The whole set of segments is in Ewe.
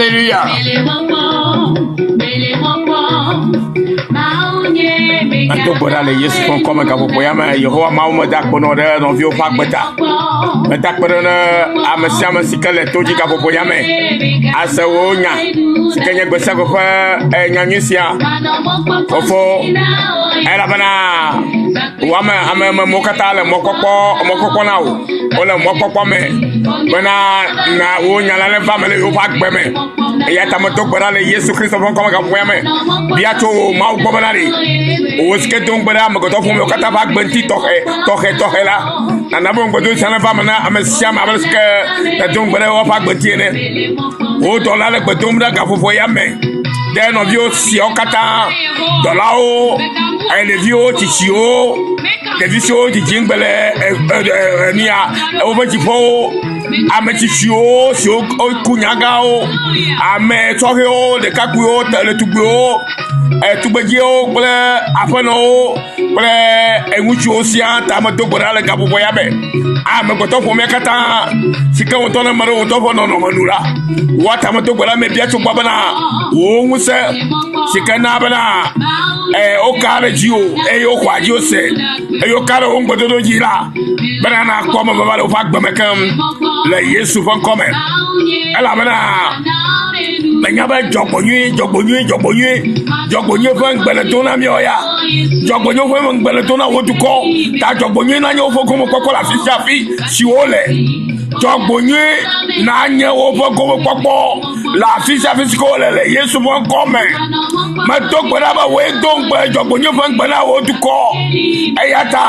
Hallelujah. Edo gbe ɖa le Yesu ƒe ŋkɔ me gaƒoƒo ya me. Yehowa Mawu meda akpe nɔ ɖe nɔviwo ƒe agbe ta. Meda akpe ɖe ne ame sia ame si ke le to dzi gaƒoƒo ya me ase wò nya si ke nye gbe sia gbe ƒe eh, nyanyui sia. Fofo, elabena wò ame ame memewo katã le mɔkpɔkpɔ mɔkpɔkpɔ na wò. Wole mɔkpɔkpɔ me bena na wò nya la neva me le yewoƒe agbe me. Eya ta medo gbe ɖa le Yesu Kristo ƒe ŋkɔ me gaƒoƒo ya me. Bia tso wò Mawu gbɔ bena ɖe wò si ke do ŋugbe ɖe amegbetɔ ƒomewo katã ƒe agbe ŋuti tɔxɛ tɔxɛ tɔxɛ la, nana be ŋugbedodo sia neva me na ame sia ame abe si ke nèdo ŋugbe ɖe woƒe agbe ŋuti ene. Wò dɔla le gbe dom ɖa gaƒoƒo ya me ɖe nɔviwo siawo katã, dɔlawo, ɖeviwo, tsitsiwo, ɖevi siwo dzidzim gbe le enia woƒe dziƒowo, ame tsitsiwo siwo ku nyagãwo, ame sɔhɛwo, ɖekakpuiwo, ɖetugbuiwo, tugbedzewo kple aƒenɔwo kple ŋutsuwo siaa ta medo gbe ɖa le gaƒoƒo ya me. Amegbetɔ ƒomea katã si ke wotɔ ne ame ɖe wotɔ ƒe nɔnɔme nu la, woata medo gbe ɖa mebia tso gbɔ bena wò ŋusẽ si ke na bena e, woka ɖe dziwò eye woxɔa dziwò se eye woka ɖe wò ŋugbedodo dzi la bena nakpɔ ame vava le woƒe agbe me keŋ le Yesu ƒe ŋkɔ me. Elabena menya be dzɔgbɔnyui, dzɔgbɔnyui, dzɔgbɔnyui, dzɔgbɔnyui ƒe ŋugbe le do na míawo ya. Dzɔgbɔnyui ƒe ŋugbe le do na wò dukɔ. Ta dzɔgbɔnyui nanye woƒe gomekpɔkpɔ le afi sia afi si wole. Dzɔgbɔnyui nanye woƒe gomekpɔkpɔ le afi sia afi si ke wole le Yesu ƒe ŋkɔ me. Medo gbe ɖa be wòe do ŋugbe dzɔgbɔnyui ƒe ŋugbe na wò dukɔ. Eya ta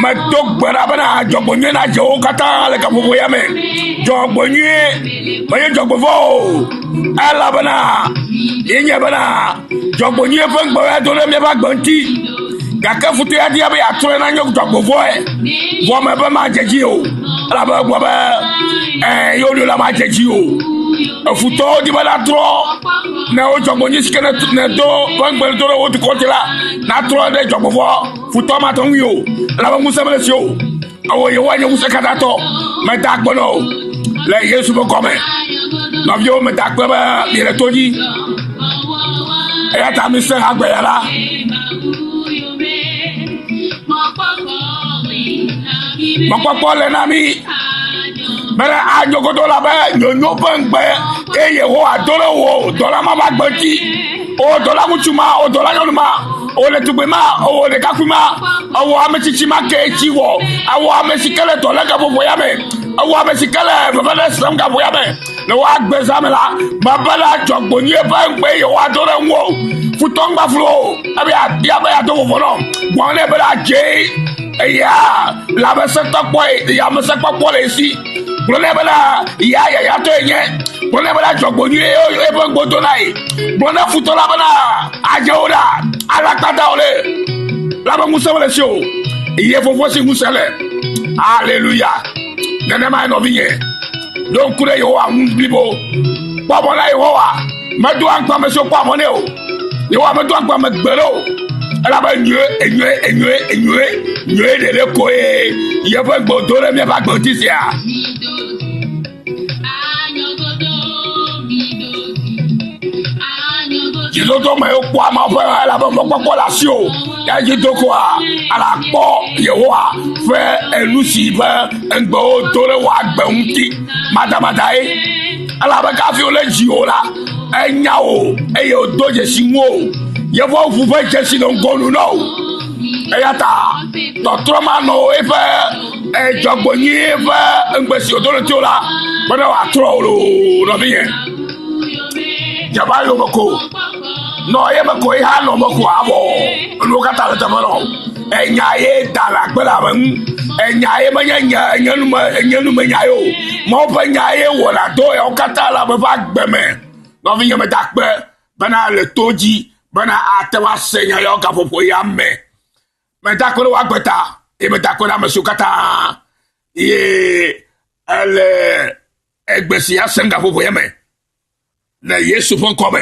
medo gbe ɖa bena dzɔgbɔnyui nadze wo katã le gaƒoƒo ya me. Dzɔgbɔnyui menye dzɔgbevɔ o elabena yenye bena dzɔgbɔnyui ƒe ŋugbe ya do ɖe míaƒe agbe ŋuti. Gake futɔ ya dia be yeatrɔe na nye dzɔgbevɔe. Vɔ me be madze dzi o. Elabe egblɔ be ɛɛ yewo ɖo la madze dzi o. Efutɔwo di be natrɔ ne wo dzɔgbɔnyui si ke ne do ƒe ŋugbe do ɖe wo dukɔ dzi la natrɔ ɖe dzɔgbevɔ futɔ mate ŋui o. Elabe ŋusẽ mele si o. Ewɔ Yehowa nye ŋusẽ katãtɔ. Meda akpe na wò le Yesu ƒe ŋkɔ me. Nɔviwo meda akpe be miele to dzi. Eya ta mise hagbe ya la. Mɔkpɔkpɔ le na mí bena anyo godo la be nyonyo ƒe ŋugbe eye Yehowa do ɖe wò dɔla ma ƒe agbe ŋuti. Wò dɔla ŋutsu ma, wò dɔla nyɔnu ma, wò ɖetugbui ma, wò ɖekakpui ma, ewɔ ame tsitsi ma ke tsi wɔ, ewɔ ame si ke le dɔ lé gaƒoƒo ya me, ewɔ ame si ke le veve ɖe sem gaƒoƒo ya me le wò agbe zã me la, mebe la dzɔgbonyui ƒe ŋugbe Yehowa do ɖe ŋuwò. Futɔ ŋgbaflu o, ebe yeabia be yeado vovo nɔ, gblɔ nɛ be la dzee eya lãmesẽtɔ kpɔe, lãmesẽkpɔkpɔ le esi. Gblɔ nɛ bena ya yayatɔe nye. Gblɔ nɛ bena dzɔgbonyui eƒe ŋugbe do na ye. Gblɔ na futɔ la bena adze wo ɖa, alakpa da wo ɖe. La be ŋusẽ mele si o. Ye fofo si ŋusẽ le. Aleluya. Nenemae nɔvinye. Ɖo ŋku ɖe Yehowa ŋu blibo. Kpɔ mɔ na Yehowa. Medoa ŋukpe ame siwo kpɔa mɔ nɛ o. Yehowa medoa ŋukpe ame gbeɖe o. Elabe nyuie, enyuie, enyuie, enyuie, nyuie ɖeɖe koe yeƒe gbe do ɖe míaƒe agbe ŋuti sia. Dzidodo me wokpɔa Mawu ƒe elabe mɔkpɔkpɔ le asiwò. Ya dzido koa, ala kpɔ Yehowa ƒe enu si ƒe ŋugbewo do ɖe wò agbe ŋuti madamadae. Elabe kafi wole dziwò la, enya wò eye wòdo dzesi ŋuwò. Yeƒe ʋu ƒe dzesi le ŋgɔnu na wò. Eya ta tɔtrɔ manɔ eƒe dzɔgbenyui ƒe ŋugbe si wòdo ɖe ŋutiwò la bena wòatrɔ wò loo nɔvinye. Dze va yome ko. Nɔ ye me ko ye hã nɔ me ko avɔ. Enuwo katã le teƒe nɔ. Enya ye da le agbe le ame ŋu. Enya ye menye nye nye nume nye numenya ye o. Mawu ƒe nya ye wɔna dɔ yawo katã le ame ƒe agbe me. Nɔvinye meda akpe bena le to dzi bena ate ŋu ase nya yawo gaƒoƒo ya me. Meda akpe ɖe wò agbe ta eye meda akpe ɖe ame siwo katã ye ele egbe si asem gaƒoƒo ya me le Yesu ƒe ŋkɔ me.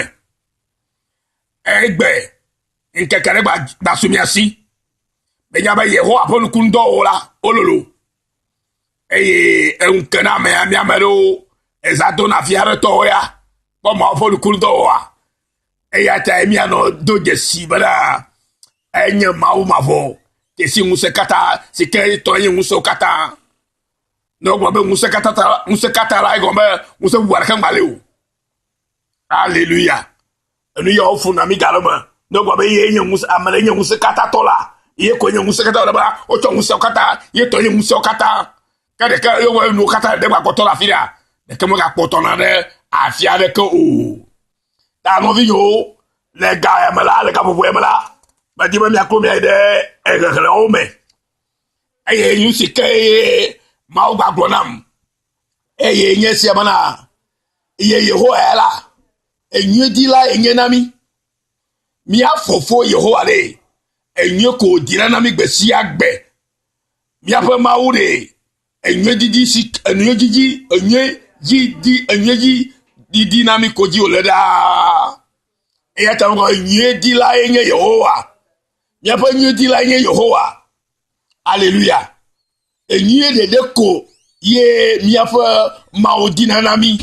Egbe ŋkeke ɖe gbasu mia si. Menya be Yehowa ƒe nukundɔwo la wololo eye eŋu ke na amea mía ame ɖewo eza dona fia ɖe tɔwo ya. Kpɔ Mawu ƒe nukunudɔ wɔa. Eya tae míanɔ do dzesi bena enye Mawu mavɔ, dzesi ŋusẽ katã si ke tɔ nye ŋusẽwo katã. Ne wogblɔ be ŋusẽ katã ta ŋusẽ katã la egɔme be ŋusẽ bubu aɖeke ŋgba li o. Aleluya. Enu ya wofu na mí ga ɖe me. Ne wogblɔ be ye nye ŋusẽ ame ɖe nye ŋusẽ katã tɔ la, ye koe nye ŋusẽ katã be wotsɔ ŋusẽwo katã ye tɔ nye ŋusẽwo katã. Ke ɖeke ye wɔ nuwo katã ɖe gbakpɔtɔ le afi ɖea, ɖeke megakpɔtɔ na ɖe afi aɖeke o. Ta nɔvinyewo le ga ya me la, le gaƒoƒo ya me la, medi be miaklo mia yi ɖe exexlẽwo me. Eye nu si ke ye Mawu gagblɔ nam eye nye esia bena ye Yehowa ya la, enyuidila yenye na mí. Mía Fofo Yehowa ɖe, enyui ko wòdina na mí gbe sia gbe. Míaƒe Mawu ɖe, enyuididi si enyuididi enyuididi enyuididi na mí ko dzi wòle ɖaa. Eya ta wogblɔ nyuidila ye nye Yehowa. Míaƒe nyuidila nye Yehowa. Aleluya. Enyuie ɖeɖe ko ye míaƒe Mawu dina na mí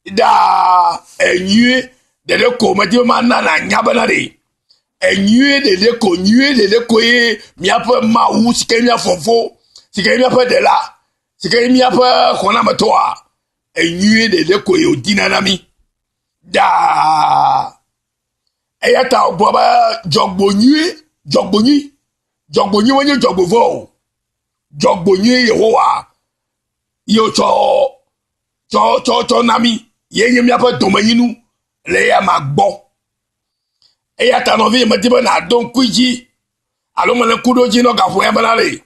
ɖaa. Enyuie ɖeɖe ko medi be mana nànya bena ɖe enyuie ɖeɖe ko nyuie ɖeɖe ko ye míaƒe Mawu si ke nye mía Fofo, si ke nye míaƒe Ɖela, si ke nye míaƒe Xɔnametɔa, enyuie ɖeɖe ko ye wòdina na mí ɖaa. Eya ta wògblɔ be dzɔgbonyui, dzɔgbonyui, dzɔgbonyui menye dzɔgbevɔ̃ o. Dzɔgbonyui Yehowa ye wòtsɔ tsɔ tsɔ tsɔ na mí ye nye míaƒe domenyinu le eyama gbɔ. Eya ta nɔvi medi be nàɖo ŋku edzi alo mele ŋku ɖo dzi nɔ gaƒo ya bena ɖe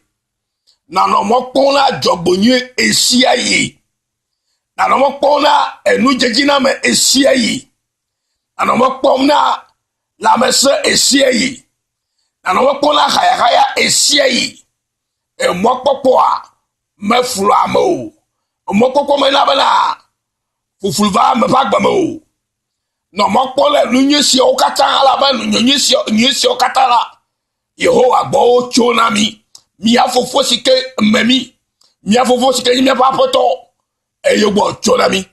nànɔ mɔ kpɔm na dzɔgbonyui ɣesiaɣi. Nànɔ mɔ kpɔm na enudzedziname ɣesiaɣi. Nànɔ mɔ kpɔm na lãmesẽ ɣesiaɣi. Nànɔ mɔ kpɔm na hayahaya ɣesiaɣi. Emɔkpɔkpɔa meflua ame o. Emɔkpɔkpɔ mena bena fuflu va ame ƒe agbe me o. Nɔ mɔ kpɔm le nu nyui siawo katã elabe nu nyui siawo nyui siawo katã la, Yehowa gbɔ wotso na mí. Mía Fofo si ke me mí, mía Fofo si ke nye míaƒe Aƒetɔ eye gbɔ tso na mí.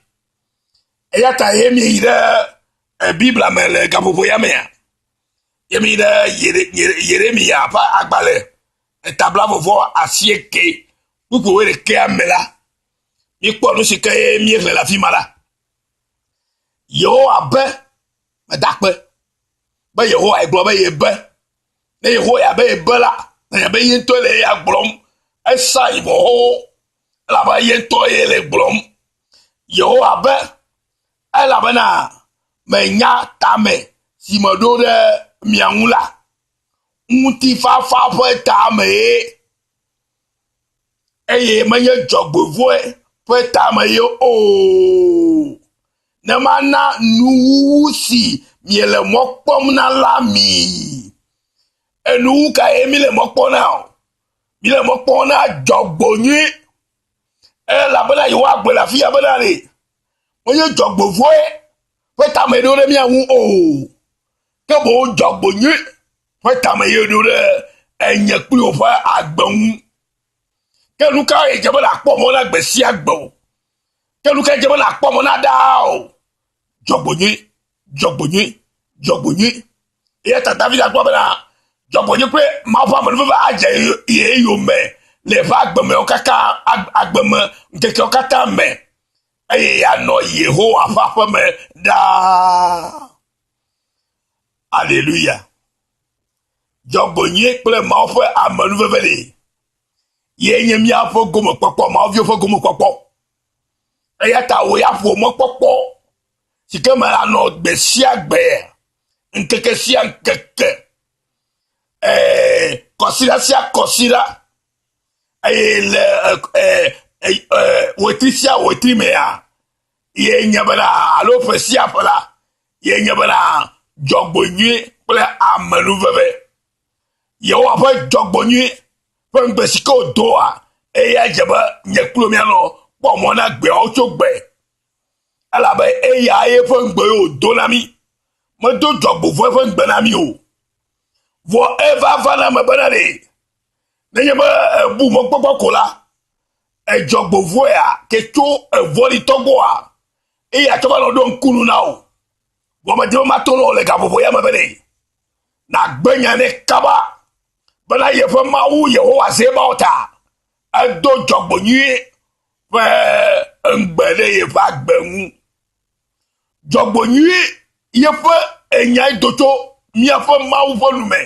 Eya ta ye míeyi ɖe eh, Biblia me le gaƒoƒo ya mea, ye míyi ɖe Yeremiya ƒe agbalẽ eta blaeve asieke kpukpui wuiɖekɛa me la, míekpɔ nu si ke míexlẽ le afi ma la. Yehowa be, meda akpe be Yehowa gblɔ be yebe. Ne Yehowa ya be yebe la, nanya be ye ŋutɔe le eya gblɔm. Esa yi vɔ xoxo elabe ye ŋutɔ ye le gblɔm. Yehowa be, elabena menya tame si meɖo ɖe mia ŋu la, ŋutifafa ƒe tamee eye menye dzɔgbevɔ̃e ƒe tame ye o. Ne mana nuwuwu si miele mɔ kpɔm na la mi. Enuwu kae míle mɔ kpɔm na o? Míle mɔ kpɔm na dzɔgbonyui elabena yewoagblɔe le afi ya bena ɖe menye dzɔgbevɔ̃e ƒe tame ɖo ɖe mía ŋu o, ke boŋ dzɔgbonyui ƒe tame ye ɖo ɖe enye kpli wò ƒe agbe ŋu. Ke nu kae dze be nàkpɔ mɔ na gbe sia gbe o? Ke nu kae dze be nàkpɔ mɔ na ɖaa o? Dzɔgbonyui, dzɔgbonyui, dzɔgbonyui. Eya ta David agblɔ bena dzɔgbonyui kple Mawu ƒe amenuveve adze ye yome le eƒe agbemewo katã, agbeme ŋkekewo katã me eye yeanɔ Yehowa ƒe aƒeme ɖaa. Aleluya. Dzɔgbonyui kple Mawu ƒe amenuveve li. Ye nye míaƒe gomekpɔkpɔ, Mawu viwo ƒe gomekpɔkpɔ. Eya ta wò ya ƒo mɔkpɔkpɔ si ke me anɔ gbe sia gbe, ŋkeke sia ŋkeke, ee, kɔsiɖa sia kɔsiɖa eye le ee, ee, wetri sia wetri mea, ye nye bena alo ƒe sia ƒe la, ye nye bena dzɔgbenyui kple amenuveve. Yehowa ƒe dzɔgbenyui ƒe ŋugbe si ke wòdoa, eya dze be nye kple mianɔ kpɔ mɔ na gbeawo tso gbe. Elabe eya eƒe ŋugbe ye wòdo na mí. Medo dzɔgbevɔ̃e ƒe ŋugbe na mí o. Vɔ eva va na eme bena ɖe nenye be ebu mɔkpɔkpɔ ko la, edzɔgbevɔ̃ea ke tso evɔ̃ɖitɔ gbɔa, Eye atsɔ va nɔ ɖo ŋku nu na wò. Vɔ medi be mato na wò le gaƒoƒo ya me be ɖe nàgbe nya nɛ kaba bena yeƒe Mawu Yehowa Zebaot edo dzɔgbenyui ƒe ŋugbe ɖe yeƒe agbe ŋu. Dzɔgbenyui yeƒe enyae do tso míaƒe Mawu ƒe nu me.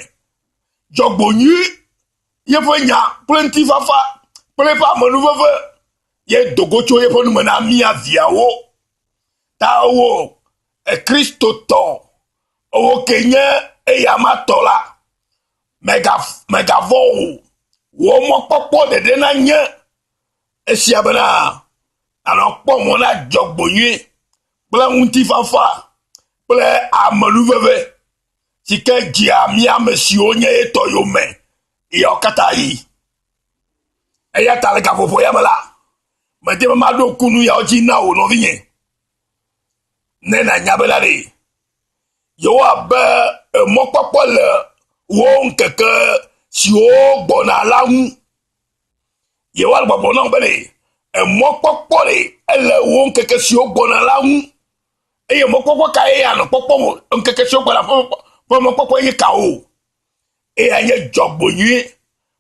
Dzɔgbenyui yeƒe nya kple ŋutifafa kple eƒe amenuveve ye do go tso yeƒe nu me na mía viawo. Ta wò Kristotɔ, wò ke nye eyama tɔ la, mègavɔ̃ o. Wò mɔkpɔkpɔ ɖeɖe nanye esia bena nànɔ kpɔ mɔ na dzɔgbonyui kple ŋutifafa kple amenuveve si ke dzea mía ame siwo nye etɔ yome ɣeawo katã ɣi. Eya ta le gaƒoƒo ya me la, medi be maɖo ŋku nu yawo dzi na wò nɔvinye ne nànya bena ɖe Yehowa be mɔkpɔkpɔ le wò ŋkeke siwo gbɔna la ŋu. Yehowa le gbɔgblɔm na wò be ɖe emɔkpɔkpɔ ɖe ele wò ŋkeke siwo gbɔna la ŋu. Eye mɔkpɔkpɔ kae anɔ kpɔkpɔm ŋkeke siwo gbɔna ƒe mɔkpɔkpɔ nye kawo? Eyae nye dzɔgbonyui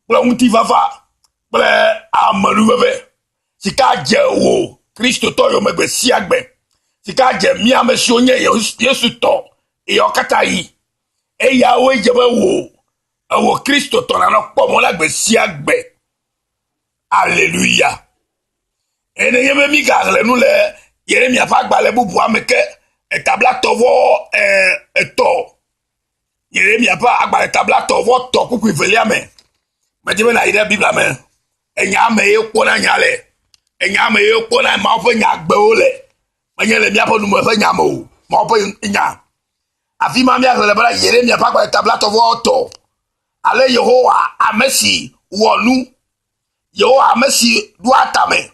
kple ŋutifafa kple amenuveve si ka dze wò Kristotɔ yome gbe sia gbe, si ka dze mía ame siwo nye Yesu tɔ ɣeawo katã ɣi. Eyawoe dze be wò ewò Kristotɔ nanɔ kpɔ mɔ na gbe sia gbe. Aleluya. Eye nenye be mígaxlẽ nu le Yeremia ƒe agbalẽ bubua me ke eta blatɔ vɔ etɔ Yeremia ƒe agbalẽ ta blatɔ vɔ tɔ kpukpui velia me. Medi be nàyi ɖe Biblia me. Enya me ye wokpɔna nya le. Enya me ye wokpɔna Mawu ƒe nyagbewo le. Menye le míaƒe nume ƒe nya me o. Mawu ƒe nya. Afi ma míaxlẽ le bena Yeremia ƒe agbalẽ ta blatɔ vɔ tɔ. Ale Yehowa ame si wɔ nu, Yehowa ame si ɖoa tame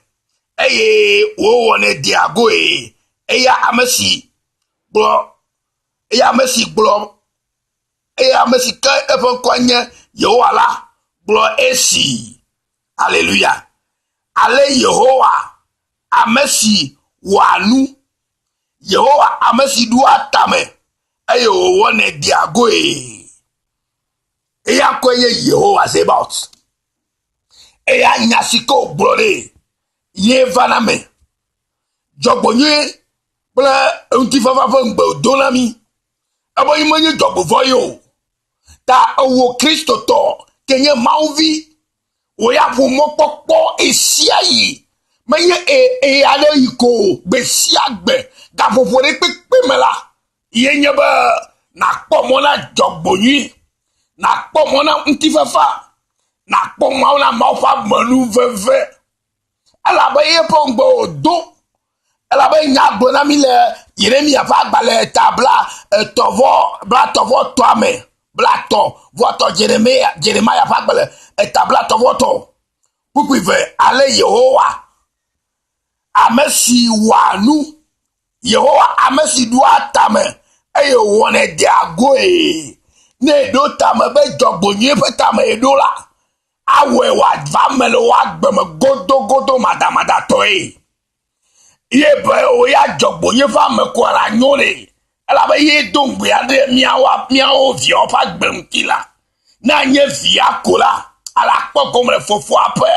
eye wòwɔnɛ dea goe. Eya ame si gblɔ eya ame si gblɔ eya ame si ke eƒe ŋkɔe nye Yehowa la gblɔ esi. Aleluya. Ale Yehowa ame si wɔa nu, Yehowa ame si ɖoa tame eye wòwɔnɛ dea goe. Eya ŋkɔe nye Yehowa Zebaot. Eya nya si ke wògblɔ ɖee ye vana me. Dzɔgbɔnyui kple ŋutifafa ƒe ŋugbe wòdo na mí. Ebe yi menye dzɔgbevɔ̃e ye o. Ta ewò Kristotɔ ke nye Mawuvi, wò ya ƒo mɔkpɔkpɔ ɣesiaɣi. Menye e ɣe aɖe yi ko o, gbe sia gbe, gaƒoƒo ɖe kpekpe me la, ye nye be nàkpɔ mɔ na dzɔgbonyui, nàkpɔ mɔ na ŋutifafa, nàkpɔ mɔ na Mawu ƒe amenuveve. Elabe yeƒe ŋugbe wòdo. Elabe nya gblɔ na mí le Yeremia ƒe agbalẽ ta bla etɔ̃ vɔ blatɔ̃ vɔ tɔa me. Blatɔ̃ vɔ tɔ Jeremia Jeremia ƒe agbalẽ eta blatɔ̃ vɔ tɔ. Kpukpui ve ale Yehowa ame si wɔa nu, Yehowa ame si ɖoa tame eye wòwɔnɛ dea goe. Ne eɖo tame be dzɔgbonyui ƒe tame yeɖo la, awɔe wòava eme le wò agbe me godogodo madamadatɔe. Ye be wò ya dzɔgbonye ƒe ame koa la nyo ɖe. Elabe ye do ŋugbe aɖe míawo míawo viawo ƒe agbe ŋuti la. Ne anye via ko la, ala kpɔ gome le fofoa ƒe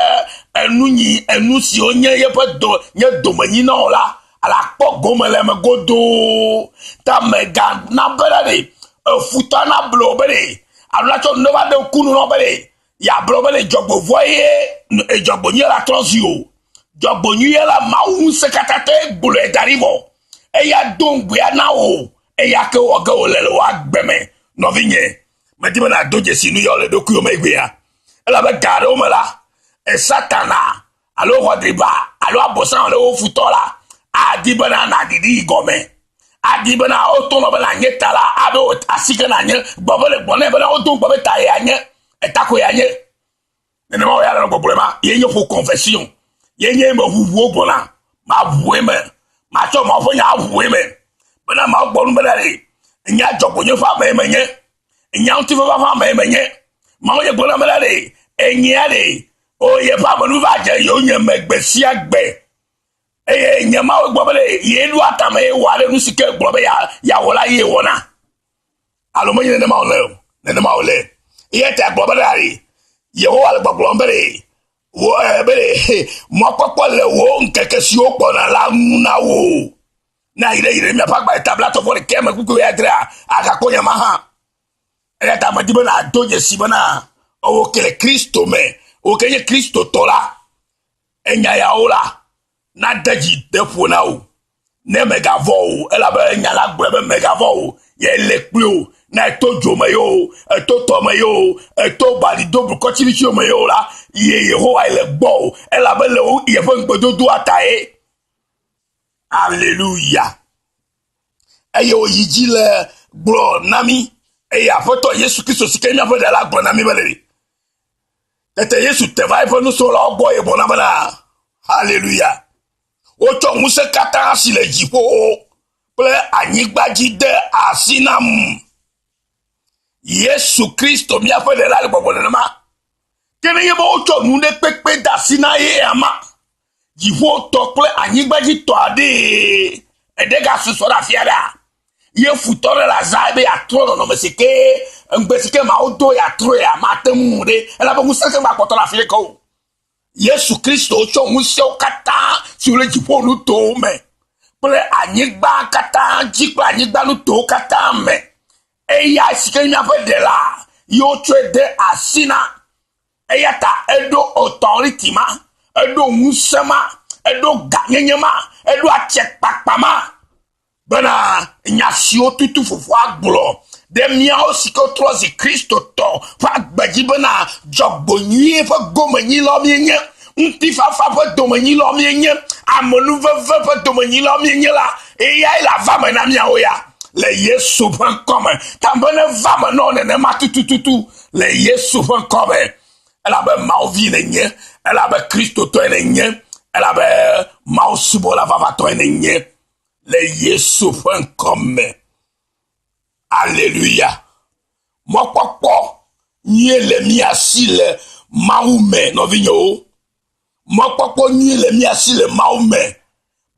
enunyi enu siwo nye yeƒe do nye domenyinɔwo la, ala kpɔ gome le eme godoo. Ta mègana be ɖe efutɔ nable wò be ɖe alo natsɔ nu ɖe va ɖe ŋku nu na wò be ɖe yeagblɔ be le dzɔgbevɔ̃e ye dzɔgbonyui la trɔ zi o. Dzɔgbonyui la Mawu ŋusẽkatãtɔe gblɔe da ɖi vɔ. Eya do ŋugbea na wò eya ke wɔ ge wòle le wò agbe me. Nɔvinye, medi be nàdo dzesi nu yawo le ɖokuiwò me egbea. Elabe ga aɖewo me la, Satana alo xɔdriba alo abosam alo wò futɔ la adi bena nàɖiɖi yi gɔme. Adi bena woto nɔ be nànye ta la abe wò asi ke nànye gbɔ be le gbɔ nɛ bena wodo ŋugbe be ta ye anye eta ko ye anye. Nenema wò ya le gbɔgblɔe ma ye nye ƒo confession ye nye eme ʋuʋuwo gbɔna maʋu eme matsɔ Mawu ƒe nya aʋu eme bena Mawu gbɔ nu bena ɖe nya dzɔgbonye ƒe ame menye nya ŋutifafa ƒe ame menye Mawu nye gblɔ na bena ɖe enyia ɖe o yeƒe ame nu va dze yewo nye me gbe sia gbe. Eye nye Mawu gblɔ be ɖe ye ɖoa tame ye wɔa ɖe nu si ke gblɔ be yeawɔ la ye wɔna. Alo menye nenema wòle o. Nenema wòle. Eya ta gblɔ be ɖe Yehowa le gbɔgblɔm be ɖe wò be ɖe mɔkpɔkpɔ le wò ŋkeke siwo gbɔna la ŋu na wò. Ne ayi ɖe Yeremia ƒe agbalẽ ta blatɔ̃ vɔ ɖekɛ me kpukpui wuiadrea, agakpɔ nya ma hã. Eya ta medi be nàdo dzesi bena wò ke le Kristo me, wò ke nye Kristotɔ la, enya yawo la nade dzi de ƒo na wò. Ne mègavɔ̃ o, elabe nya la gblɔe be mègavɔ̃ o, ye le kpli wò. Ne èto dzo me yoo, èto tɔ me yoo, èto bali do blukɔ tsiɖitsiɖiwo me yoo la, ye Yehowa le gbɔwò elabe le wò yeƒe ŋugbedodoa tae. Aleluya. Eye wòyi dzi le gblɔ na mí eye Aƒetɔ Yesu Kristo si ke míaƒe Ɖela gblɔ na mí be le Tete Yesu te va eƒe nusrɔ̃lawo gbɔ eye gblɔ na bena, Haleluya! Wotsɔ ŋusẽ katã si le dziƒowo kple anyigba dzi de asi nam. Yesu Kristo míaƒe Ɖela le gbɔgblɔ nenema. Ke nenye be wotsɔ nu ɖe kpekpe de asi na ye ama, dziƒotɔ kple anyigbadzitɔ aɖee eɖe gasusɔ ɖe afi aɖea? Ye futɔ ɖe le azã be yeatrɔ nɔnɔme si ke ŋugbe si ke Mawu do yeatrɔea, mate ŋu ɖe elabe ŋusẽ ke gakpɔtɔ le afi ɖeke o. Yesu Kristo tsɔ ŋusẽwo katã siwo le dziƒo nutowo me kple anyigba katã dzi kple anyigba nutowo katã me. Eya si ke nye míaƒe ɖela ye wotsɔe de asi na. Eya ta eɖo authority ma, eɖo ŋusẽ ma, eɖo gãnyenye ma, eɖo atsekpakpa ma bena nya siwo tutu fofoa gblɔ ɖe míawo si ke wotrɔ zi Kristotɔ ƒe agbe dzi bena dzɔgbonyuie ƒe gomenyilawo míenye, ŋutifafa ƒe domenyilawo míenye, amenuveve ƒe domenyilawo míenye la, eyae le ava me na míawo ya le Yesu ƒe ŋkɔ me. Ta be neva me nɔ nenema tutututu le Yesu ƒe ŋkɔ me. Elabe Mawu vi nènye, elabe Kristotɔe nènye, elabe Mawu subɔla vavãtɔe nènye le Yesu ƒe ŋkɔ me. Aleluya. Mɔkpɔkpɔ nyuie le mía si le Mawu me, nɔvinyewo. Mɔkpɔkpɔ nyuie le mía si le Mawu me.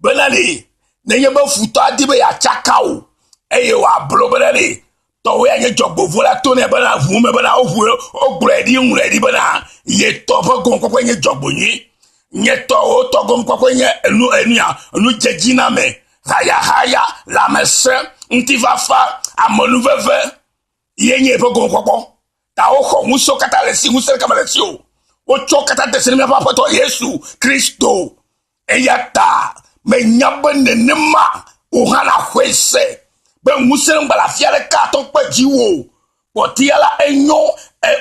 Bena ɖe nenye be futɔ adi be yeatsaka wò eye wòablo bena ɖe tɔwòe anye dzɔgbevɔ̃e la to nɛ bena ʋu me bena woʋu wogblɔe ɖi ŋlɔe ɖi bena ye tɔ ƒe gomekpɔkpɔe nye dzɔgbenyui. Nye tɔwo tɔ gomekpɔkpɔe nye enu enuya enudzedziname, hayahaya, lãmesẽ, ŋutifafa, amenuveve ye nye eƒe gomekpɔkpɔ. Ta woxɔ ŋusẽwo katã le esi, ŋusẽ ɖeka mele esi o. Wotsɔ wo katã de asi na míaƒe Aƒetɔ Yesu Kristo. Eya ta menya be nenema wò hã nàxɔe se be ŋusẽ ŋgba le afi aɖeke atɔ kpe dziwò o. Kpɔtia la enyo,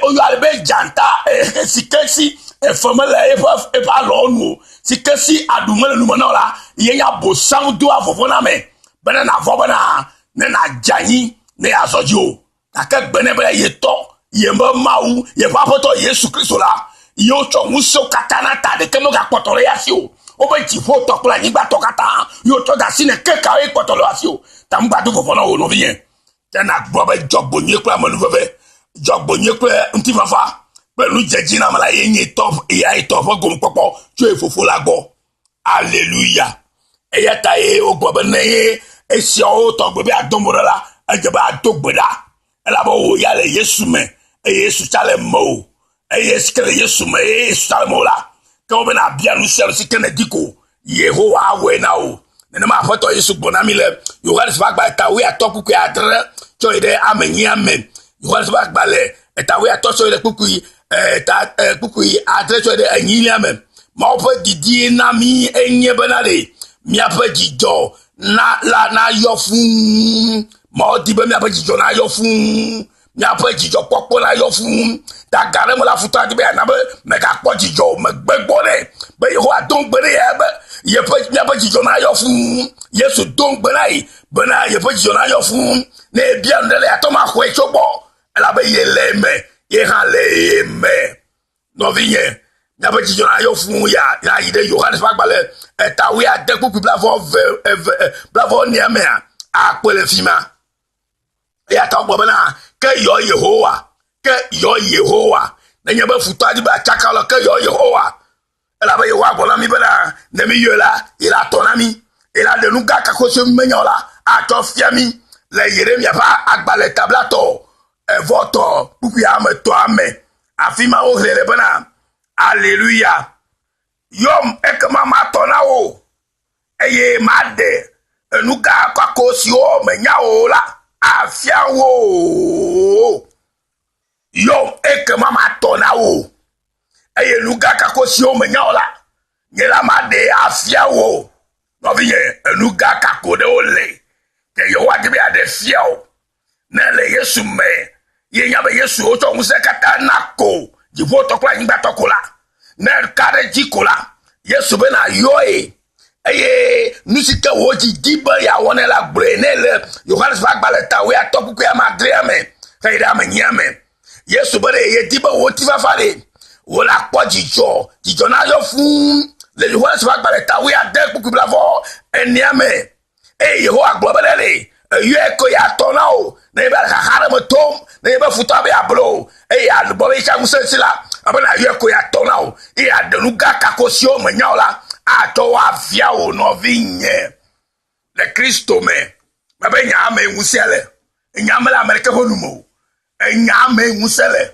woyɔ ale be dzata si ke si efe mele eƒe eƒe alɔwo nu o, si ke si aɖu mele nu me na o la, ye nye abosam doa vɔvɔ̃ na ame bena nàvɔ̃ bena ne nàdze anyi ne yeazɔ dzi o. Gake gbe nɛ be yetɔ, yeƒe Mawu, yeƒe Aƒetɔ Yesu Kristo la, ye wotsɔ ŋusẽwo katã na ta ɖeke megakpɔtɔ le ya si o. Wobe dziƒotɔ kple anyigbatɔ katã ye wotsɔ de asi nɛ ke kawoe kpɔtɔ le asi o. Ta ŋgbado vɔvɔ̃ na wò nɔvinye. Ke nàgblɔ be dzɔgbonyui kple amenuveve, dzɔgbonyui kple ŋutifafa kple nudzedziname la ye nye tɔ ya tɔ ƒe gomekpɔkpɔ tso ye fofo la gbɔ. Aleluya. Eya ta ye wogblɔ be ne ye esiawo tɔgbe be ado mo ɖe la, edze be ado gbe ɖa. Elabe wò ya le Yesu me eye Yesu tsa le mewò. Eye si ke le Yesu me eye Yesu tsa le mewò la, ke wobe nàbia nu sia nu si ke nèdi ko, Yehowa awɔe na wò. Nenema Aƒetɔ Yesu gblɔ na mí le Yohanes ƒe agbalẽ ta wuiatɔ̃ kpukpui adre tsɔ yi ɖe ame enyia me. Yohanes ƒe agbalẽ eta wuiatɔ̃ tsɔ yi ɖe kpukpui eta kpukpui adre tsɔ yi ɖe enyilia me. Mawu ƒe didi na mí enye bena ɖe míaƒe dzidzɔ na la nayɔ fũu. Mawu di be míaƒe dzidzɔ nayɔ fũu. Míaƒe dzidzɔkpɔkpɔ nayɔ fũu. Ta ga ɖe me la futɔ adi be yeana be mègakpɔ dzidzɔ o. Megbe gbɔ nɛ be Yehowa do ŋugbe ɖe ye be yeƒe míaƒe dzidzɔ nayɔ fũu. Yesu do ŋugbe na ye bena yeƒe dzidzɔ nayɔ fũu. Ne yebia nu ɖe la, yeate ŋu axɔe tso gbɔ elabe yele eme, ye hã le ye me. Nɔvinye, míaƒe dzidzɔ nayɔ fũu ya nayi ɖe Yohanes ƒe agbalẽ eta wuiade kpukpui blaeve eve eve blaeve enea mea, akpɔe le fi ma. Eya ta wogblɔ bena, ke yɔ Yehowa, ke yɔ Yehowa. Nenye be futɔ adi be atsaka la, ke yɔ Yehowa. Elabe Yehowa gblɔ na mí bena, ne míyɔe la, ye la tɔ na mí. Ye la ɖe nu gã kako siwo mímenya o la atsɔ fia mí le Yeremya ƒe agbalẽ tablatɔ evɔtɔ kpukpui ame etɔ̃a me. Afi ma woxlẽe le bena, Aleluya! Yɔm ekema matɔ na wò, eye maɖe enu gã kako siwo mènya o la afia wò. Yɔm ekema matɔ na wò, eye nu gã kako siwo mènya o la, nye la maɖee afia wò. Nɔvinye, enu gã kako ɖewo le ke Yehowa di be yeaɖe fia wò. Ne le Yesu me, ye nya be Yesu wotsɔ ŋusẽ katã na ko dziƒotɔ kple anyigbatɔ ko la, ne ka ɖe dzi ko la, Yesu be nàyɔe eye nu si ke wò dzi di be yeawɔ nɛ la gblɔe nɛ le Yohanes ƒe agbalẽ ta wuiatɔ̃ kpukpui ame adrea me heyi ɖe ame enyia me. Yesu be ɖe yedi be wò ŋutifafa ɖe wò la kpɔ dzidzɔ, dzidzɔ nayɔ fũu le Yohanes ƒe agbalẽ ta wuiade kpukpui blaeve enea me. Eye Yehowa gblɔ be ɖe ɖe eyɔe ko yeatɔ na wò ne ye be xaxa ɖe me tom, ne ye be futɔ be yeable wò eye yeagbɔ be yetsa ŋusẽ si la, ebe nàyɔe ko yeatɔ na wò eye yeaɖe nu gã kako siwo mènya o la atsɔ wo afia wò nɔvinye le Kristo me. Mebe nya mee ŋusẽ le. Nya mele ame ɖeke ƒe nu me o. Enya mee ŋusẽ le.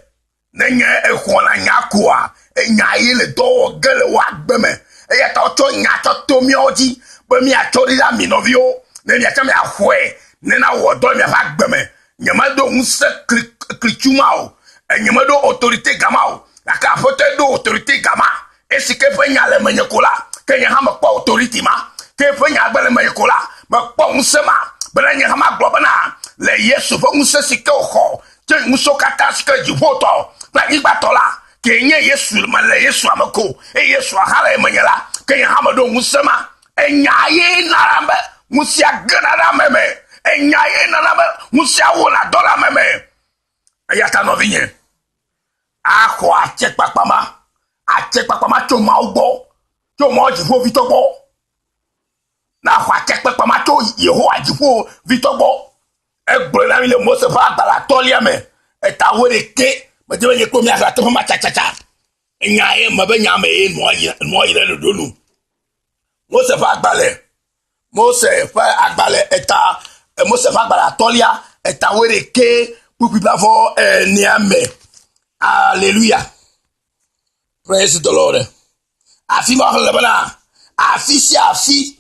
Nenye exɔna nya koa, enya ye le dɔ wɔ ge le wò agbe me. Eya ta wotsɔ nya tsɔ to míawo dzi be míatsɔ ɖi ɖe ami nɔviwo ne miatsɔ miaxɔe ne nawɔ dɔ le miaƒe agbe me. Nyemeɖo ŋusẽ kli klitsu ma o. Nyemeɖo autorité gama o. Gake Aƒetɔe ɖo autorité gama. Esi ke eƒe nya le menye ko la, ke nye hã mekpɔ autorité ma. Ke eƒe nya gbe le menye ko la, mekpɔ ŋusẽ ma. Bena nye hã magblɔ bena, le Yesu ƒe ŋusẽ si ke wòxɔ tso ŋusẽwo katã si ke dziƒotɔ kple anyigbatɔ la, kee nye Yesu, mele Yesua me ko, eye Yesua hã le menye la, ke nye hã meɖo ŋusẽ ma. Enya ye nana be ŋusẽa gena ɖe ame me. Enya ye nana be ŋusẽa wɔna dɔ le ame me. Eya ta nɔvinye, axɔ atsekpakpa ma, atsekpakpa ma tso Mawu gbɔ, tso Mawu dziƒovitɔ gbɔ. Naxɔ atsekpakpa ma tso Yehowa dziƒovitɔ gbɔ. Egblɔe na mi le Mose ƒe agbalẽ atɔ̃lia me, eta wuiɖekɛ. Medi be nye kple miaxlẽ teƒe ma tsatsatsã. Enya ye me be nya me ye nua yi nua yi ɖe ɖoɖo nu. Mose ƒe agbalẽ, Mose ƒe agbalẽ eta, Mose ƒe agbalẽ atɔ̃lia, eta wuiɖekɛ kpukpui blaeve enea me. Aleluya. Praise the Lord. Afi ma woxlẽ le bena, afi sia afi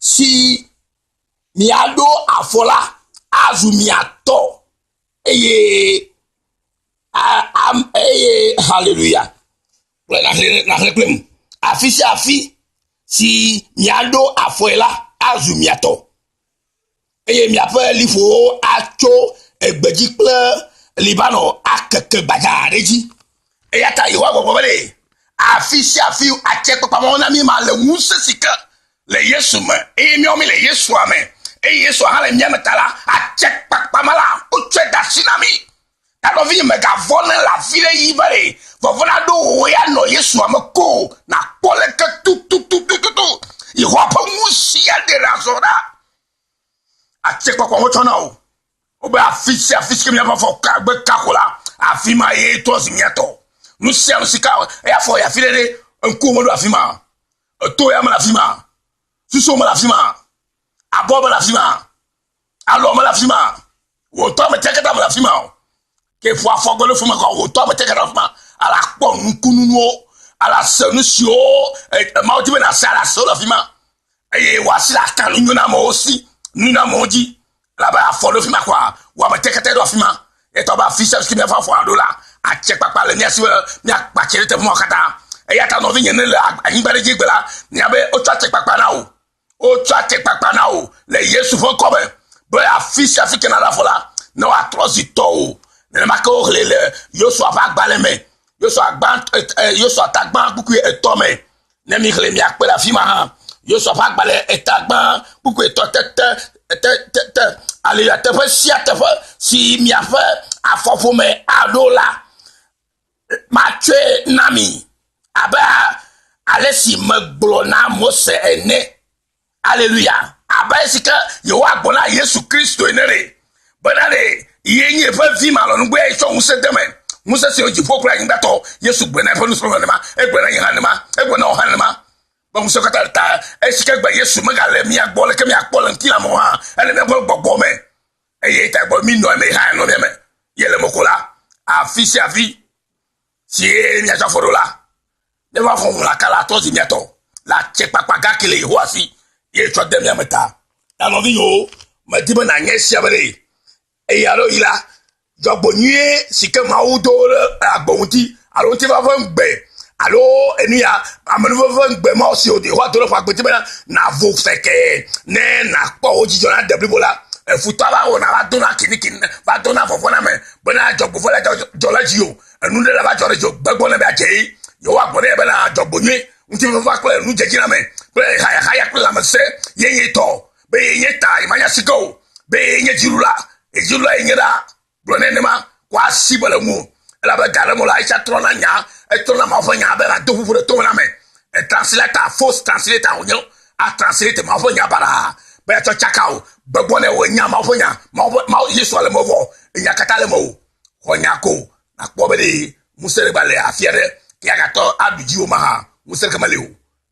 si miaɖo afɔ la azu mia tɔ eye eye haleluya kple naxlẽ kple mu afi sia afi si miaɖo afɔe la azu mia tɔ eye miaƒe liƒowo atso egbedzi kple Libano akeke gbadzaa ɖe edzi. Eya ta Yehowa gbɔgblɔ be ɖe afi sia afi atse kpakpamɔwo na mí ma le ŋusẽ si ke le Yesu me eye míawo mí le Yesua me eye Yesua hã le mía me ta la, atse kpakpama la wotsɔe de asi na mí. Ta nɔvinye mègavɔ̃ ne le afi ɖe yi va ɖe vɔvɔ̃ naɖo wò ya nɔ Yesua me ko nàkpɔ leke tututututu Yehowa ƒe ŋusẽ aɖe ɖe azɔ ɖa. Atse kpakpa wotsɔ na wò. Wobe afi sia afi si ke míaƒe afɔ ka gbe ka ko la, afi ma ye trɔ zi mía tɔ. Nu sia nu si ka eya afɔ yi afi ɖe ɖe, ŋkuwo meɖo afi ma, eto ya mele afi ma, susuwo mele afi ma, abɔ mele afi ma, alɔ mele afi ma, wò ŋutɔ ame tia katã mele afi ma o. Ke ƒo afɔ gbe ɖe fi ma kɔ wò ŋutɔ ame tia katã afi ma, ala kpɔ nukunuwo, ala se nu siwo Mawu di be nàse ala se wo le afi ma. Eye wò asi la ka nu nyonamewo si, nunyonyamewo dzi. Elabe afɔ ɖo fi ma kɔa, wò ame tekete ɖo afi ma. Etɔ be afi sia fi míaƒe afɔ aɖo la, atse kpakpa le mía si be míakpa tse ɖe teƒe mawo katã. Eya ta nɔvinye ne le anyigba ɖe dzi egbe la, nya be wotsɔ atse kpakpa na wò. Wotsɔ atse kpakpa na wò le Yesu ƒe ŋkɔ me be afi sia fi ke nàɖo afɔ la, ne wòatrɔ zi tɔwò. Nenema ke woxlẽe le Yosua ƒe agbalẽ me. Yosua gbã, Yosua ta gbã kpukpui etɔ̃ me. Ne mixlẽ miakpɔe le afi ma hã. Yosua ƒe agbalẽ eta gbã kpukpui etɔ̃ tete te te te aleluya teƒe sia teƒe si miaƒe afɔƒome aɖo la, matsɔe na mi abe ale si megblɔ na Mose ene. Aleluya. Abe esi ke Yehowa gblɔ na Yesu Kristo ene ɖe, bena ɖe ye nye eƒe vi malɔ̃nugbɔe tsɔ ŋusẽ de me. Ŋusẽ si le dziƒo kple anyigba tɔ. Yesu gblɔe na eƒe nusrɔ̃lawo nenema, egblɔe na nye hã nenema, egblɔe na wò hã nenema. Be ŋusẽ katã le ta esi ke gbe Yesu megale mía gbɔ leke míakpɔ le ŋutilã me o hã, ele mía gbɔ le gbɔgbɔ me. Eye ta gbɔ mí nɔ eme hã nɔ mía me. Ye le me ko la, afi sia afi si ye míatsɔ afɔ ɖo la, míava xɔ ŋlaka la trɔ zi mía tɔ le atsekpakpa gã ke le Yehowa si ye tsɔ de mía me ta. Ta nɔvinyewo, medi be nànya esia be ɖe eye alo yi la, dzɔgbo nyuie si ke Mawu do ɖe agbo ŋuti alo ŋutifafa ƒe ŋugbe alo enu ya amenuveve ƒe ŋugbe Mawu si Yehowa do ɖe ƒe agbe ŋuti bena nàvo fekee ne nàkpɔ wò dzidzɔ na de blibo la, efutɔ va wɔna va dona kinikini va dona vɔvɔ̃ na ame bena dzɔgbevɔ̃e la dzɔ le dziwò, enu ɖe la va dzɔ ɖe dziwò gbegblɔ nɛ be adze ye. Yehowa gblɔ nɛ bena dzɔgbo nyui, ŋutifafa kple nudzedziname kple hayahaya kple lãmesẽ ye nye tɔ be ye nye ta yemanya sike o be ye nye dziɖula dziɖula ye nye ɖa gblɔ nenema ko asi be le ŋu elabe ga ɖe mo la etsa trɔna nya etrɔna Mawu ƒe nya be ado ƒuƒu ɖe tome na ame translator false translator wònye a translate Mawu ƒe nya baɖa be atsɔ tsaka o gbegbɔ ne wò nya Mawu ƒe nya Mawu ƒe Mawu Yesu le me vɔ enya katã le me o xɔ nya ko nakpɔ be ɖe ŋusẽ ɖe gba le afia ɖe ke agatɔ aɖu dziwò mahã ŋusẽ ɖeke meli o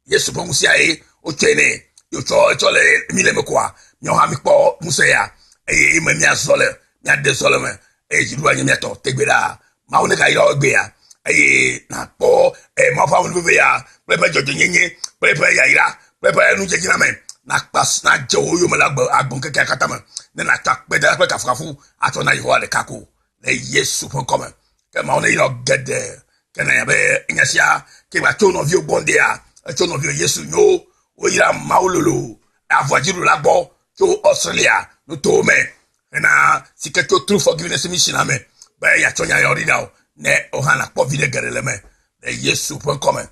Yesu ƒe ŋusẽa ye wotsɔe nɛ. Ye wotsɔ etsɔ le mi le me koa, miawo hã mikpɔ ŋusẽ ya eye eme miazɔ le, miade zɔ le me eye dziɖuɖua nye miatɔ tegbe ɖaa. Mawu negayra wò egbea eye nàkpɔ eh, Mawu ƒe amenuveve ya kple eƒe dzɔdzɔenyenye kple eƒe yayra kple eƒe nudzedziname nakpa nadze wò yome le agbe agboŋkekea katã me ne nàtsɔ akpedada kple kafukafu atsɔ na Yehowa ɖeka ko le Yesu ƒe ŋkɔ me. Ke Mawu neyra wò geɖe. Ke nanya be nya sia ke va tso nɔviwo gbɔ ŋdea, etso nɔviwo Yesu nyo woyra Mawu lolo avɔa dziɖula gbɔ tso Australia nutowo me hena si ke tso True Forgiveness Mission me be yeatsɔ nya yawo ɖi na wò ne wò hã nàkpɔ viɖe geɖe le eme le Yesu ƒe ŋkɔ me.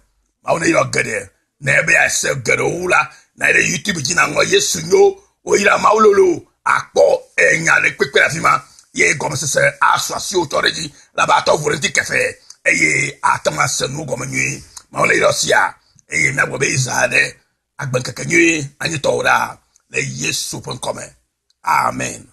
Mawu neyra wò geɖe ne be yease geɖewo wu la, nayi ɖe YouTube dzi nàŋlɔ Yesu nyo woyra Mawu lolo akpɔ enya ɖe kpekpe le afi ma ye gɔmesese asu asiwò tɔ ɖe edzi labe atɔ ʋu ɖe ŋuti kefe eye ate ŋu ase nuwo gɔme nyuie. Mawu neyra wò sia eye míagblɔ be Israel ɖe agbeŋkeke nyui anyi tɔwò ɖaa le Yesu ƒe ŋkɔ me. Amen.